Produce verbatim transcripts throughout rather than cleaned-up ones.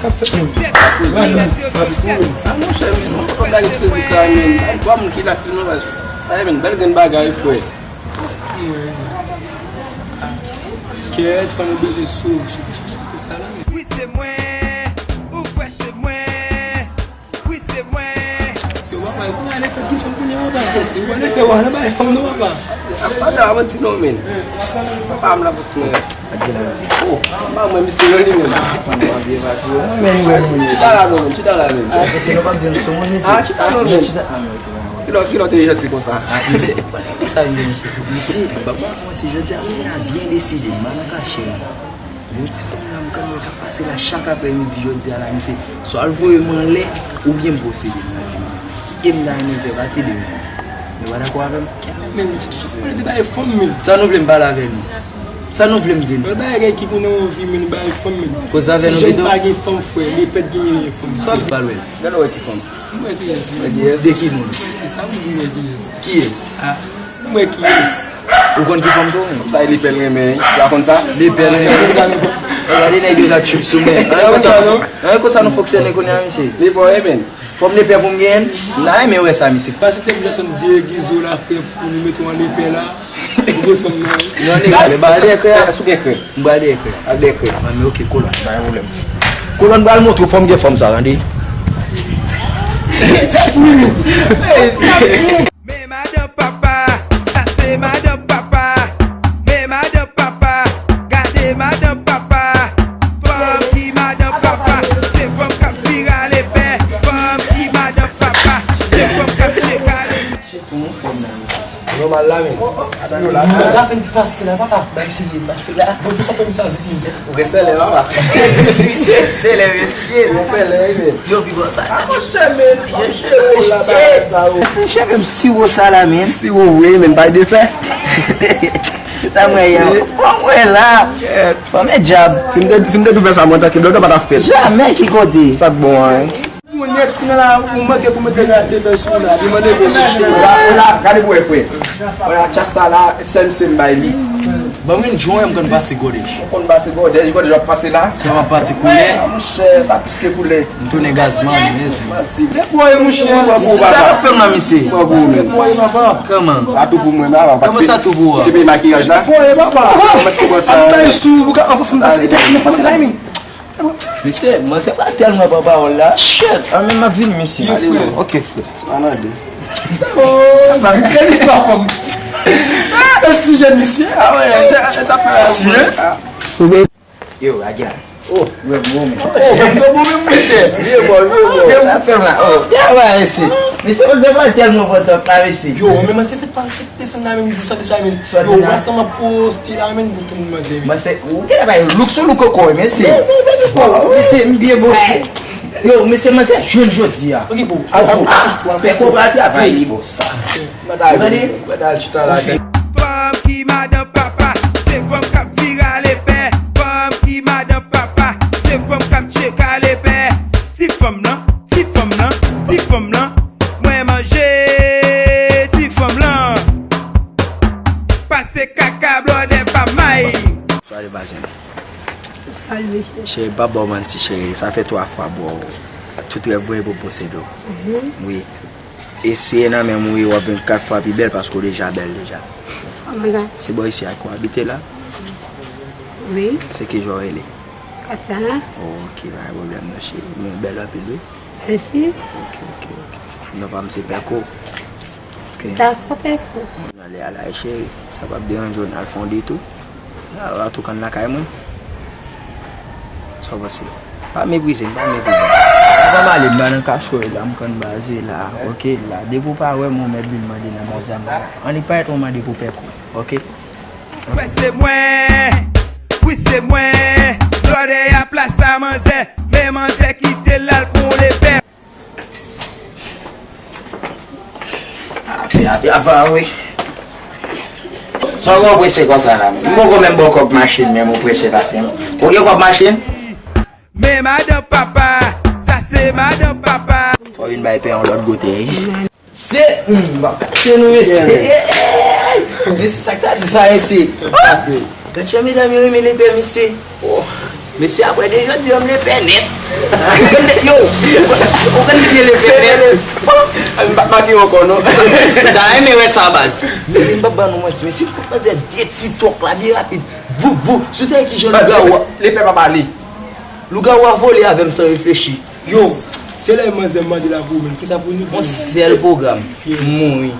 K ap fèt menm? Rale m, rale m. A monchè, men, mwen pa gade Facebook la, men. Ay, bwa moun ki la, ki nou la. Ay, men, bèl grenn bagay, frè. Kèt, fanm yo bezwen sou, sou, sou, sou, sou sa la, men. Wi, se mwen. Ou kwè se mwen? Wi, se mwen. Yo, papa, e kounye a lepè ki fanm kounye a, papa. Yo, lepè, w nan bay fanm non, papa. Apa, nan manti non, men. Papa, m la pou fè. Oh, m pa mwen, misye, non, li menm. Apa, nan byen pati, yo. Mwen, men, mwen, mwen. Chita la, non, men, chita la, men. Ah, misye, nou pa di m sou moun, misye. Ah, chita, non, men. Chita, ah, men, ok, mwen, mwen. Kilò, kilò te jodi konsa? Ah, misye, pa nan sa, misye. Misye, papa, mwen, ti jodi a, mwen la byen deside, m pa nan kache, non. Yon ti fanm la m konn wè k ap pase la chak aprèmidi jodi a la, misye. Swa l voye m anlè, oubyen m posede l nan vi m. E m ta renmen fè pati de m. Nou pa dakò avè m? Men, ou toujou pale de bagay fanm, men. Sa nou vle m pale avè nou? Sa nou vle m di nou? Pale bagay ki pou nan yon vi, men, bagay fanm, men. Koze avè nou pito? Ti jèn pa gen fanm, frè. Lepè genyen fanm. Sa w ap di? Gade w wè ki fanm. M wè kiyès, wi. Wè kiyès? De ki moun? M wè ki, sa vle di m wè kiyès? Kiyès? Ah, m wè kiyès. Ou konn ki fanm tou, men? Sa e lepè l renmen, wi. Sa konn sa? Lepè l renmen. Gade nèg yo k ap trip sou men. An, konsa, an, konsa nou fonksyone kounye a, misye. Lepè w renmen. Fanm lepè pou m genyen, m ta renmen wè sa, misye. Pase te m jwenn de gizo la, frè, pou nou mete w an lepè la. Ou gen fanm nan, wi. Non, nèg, ale, ba, ale, frè. Sou gen krè. M pral dèyè krè. Al dèyè krè. An, men ok, kolòn, pa gen pwoblèm. Kolòn pral montre w fò m gen fanm sa, tande. Se pou li. Men madan papa, sa se madan papa. Men madan papa, gade madan papa. Fanm ki madan papa, se fanm k ap vire a lepè. Fanm ki madan papa, se fanm k ap tcheke a lepè. Chita yon fanm nan. Nòmal la, men. Sa nou la. Sa vin pase la, papa. Bay serye, m pa fè la. Bon, pou sa fè m sa vit, men. Ou gen sèlè, papa. Se, se, sèlè, men. Gen sèlè, men. Yo, pi bon sa. A, monchè, men. Monchè, ou la, bagay sa, ou. Monchè, men, siwo sa la, men. Siwo, wi, men, bay de fè. Sa mwen ye. Bon, mwen la. Fanm e djab. Si m te, si m te tou fè sa, mwen, tanki blòdò pa t ap fèt. Jamè ki kote. Sa k bon, wi. Ou nèt ki nan la, ou manke pou mete la de bèl sou la. Li mande pou sou la, la, gade pou wè, frè. Wè la, tchas sa la, sèl se m bay li. Ban mwen jwenn m konn pase gòdèj. Ou konn pase gòdèj, gòdèj w ap pase la. Se w ap pase koulè. Ah, monchè, sa plis ke koulè. M tounen gazman, men se. Manti. Lè pou w ye, monchè. Sa k ap fè m nan, misye? Lè pou w ye, papa. Kòman? Sa tou pou mwen, papa. Kòman sa tou pou ou? Ou te peye makiyaj la? Lè pou w ye, papa. Mwen mèt kòmanse. An bay sou, ou ka, an fè m pase, e tèt mwen pase la, men. Mesye, manzè pa tèlman pran pawòl la. Shit! An, men m ap vini, mesye. Yo, frè. Ok, frè. Se pa nan de. Sa, sa, sa, sa, sa, fanm. Ah, ti jèn mesye. Ah, wè, sa, sa, sa, sa, sa, ah. Yo, Agia. Oh, wè, bon, men. Oh, jèn de bon, men, monchè. Vye bò, vye bò. Sa fè m la. Oh, byen, wè, mesye. Mesye, manzè pa tèlman pran tòt la, mesye. Yo, men manzè fèt pa Desann la menm, di sa deja menm. Yo, w pa sanm ap poste la menm, pou tann manzè, wi. Manzè, ou genlè bay look sou look ankò, wi, mesye. Mesye, m byen boste. Yo, mesye, manzè jwenn jodi a. Ok, bon, al, al, al, al, pèk ou pral travay li, bon, sa. Mwen ta al, mwen ta al chita la. Fanm ki madan papa, se fanm k ap vire a lepè. Fanm ki madan papa, se fanm k ap tcheke a lepè. Ti fanm nan, ti fanm nan, ti fanm nan. Mwen manje ti fanm lan. Pase kaka blòdè pa may. Swa de bazen. Salut, cheri. Cheri, pa ba w manti, cheri. Sa fè twa fwa, bro. Tout rèv ou e pou posede w. Mhm. Wi. Eseye nan men m, wi, w ap vin kat fwa pi bèl paske w deja bèl deja. Oh my God. Se bò isi a ke w abite la? Wi. Se ki jan w rele? Katana. Oh, ok, pa gen pwoblèm non, cheri. Men w bèl anpil, wi. Mèsi. Ok, ok, ok. Non pa m se Pèko. Ok. Dakò, Pèko. N ale a la, cheri. Sa p ap deranje w, n al fè yon detou. La, la tou konn lakay mwen. Sa w panse? Pa meprize m, pa meprize m. Avan m ale, m pa nan kachwèy la, m konn baze la, ok, la. Depi w pa wè m, ou mèt vin mande nan baze a, m pa la. Annik parèt, ou mande pou Pèko, ok? Wè se mwen, wi se mwen. Blòdè a plas a manzè, men manzè kite l al pran yon lepè. Ape, ape, avan, wi. Sa w prese konsa la menm? M poko menm ba w kòb machin, menm ou prese pase m. Ou gen kòb machin? Men madan papa, sa se madan papa. Fò w vin bay pen yon lòt kote, wi. Se, hmm, m ap kite nou, mesye. Mesye, sa k ta di sa, mesye? Gad jan medam yo renmen lepè, mesye. Oh. Mesye, apre de jodi a, m lepè nèt. Ou konn de, yo, ou konn de lepè nèt. M pa t make ankò, non. M ta renmen wè sa, baz. Mesye, m p ap ba nou manti, mesye, m fout pase de ti twòk la byen rapid. Vou, vou, si w te wè kijan lougawou a. Lepè pa pale. Lougawou a vole avè m san reflechi. Yo, se lè manzè mande la pou ou menm, kisa pou nou di? Yon sèl pwogram, m mouri.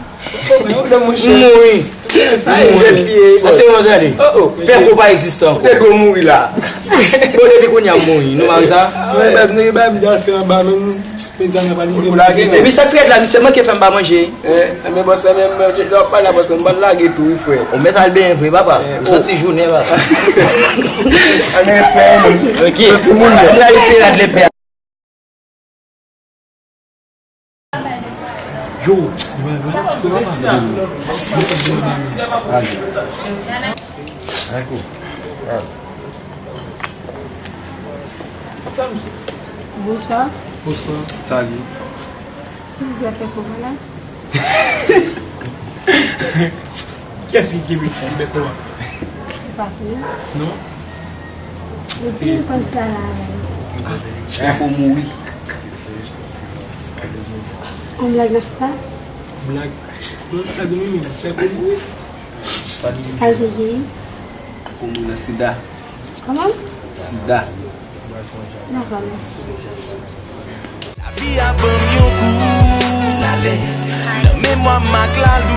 M mouri. M mouri. Sa se yon tande. Pèpo pa egziste ankò. Ou te dwe mouri la. Bon, depi kounye a m mouri. Nou pa wè sa? Baz, nèg bay m dal fè anba menm. Mezanmi, pa li. Ou lage menm. Epi sa k pi rèd la, misye manke fè m pa manje. Eh, men bòs la menm, lè w ap pale a bòs la, m pral lage tou, wi, frè. Ou mèt al benyen vre, papa. Ou santi jounen, papa. Ann respè, non. Ok. Santi moun, non. M pral retire rad lepè. Yo, yo, yo, ti kou papa. Yo, sa di mwen. Bonswa. Bonswa. Salut. Silvouplè, fè kòman la? Kiyès ki gen bèk kòman? Ou pa konnen? Non. Ou di m konn sa la avè l. Sa pou mouri. Yon blag nan fè sa? Blag. Non, sa di mwen menm, fè pou mouri. Sa l te gen? Pou mouri nan sida. Kòman? Sida. Dakò, mèsi. Lavi a ban m yon kou. Nan memwa m ak lalou.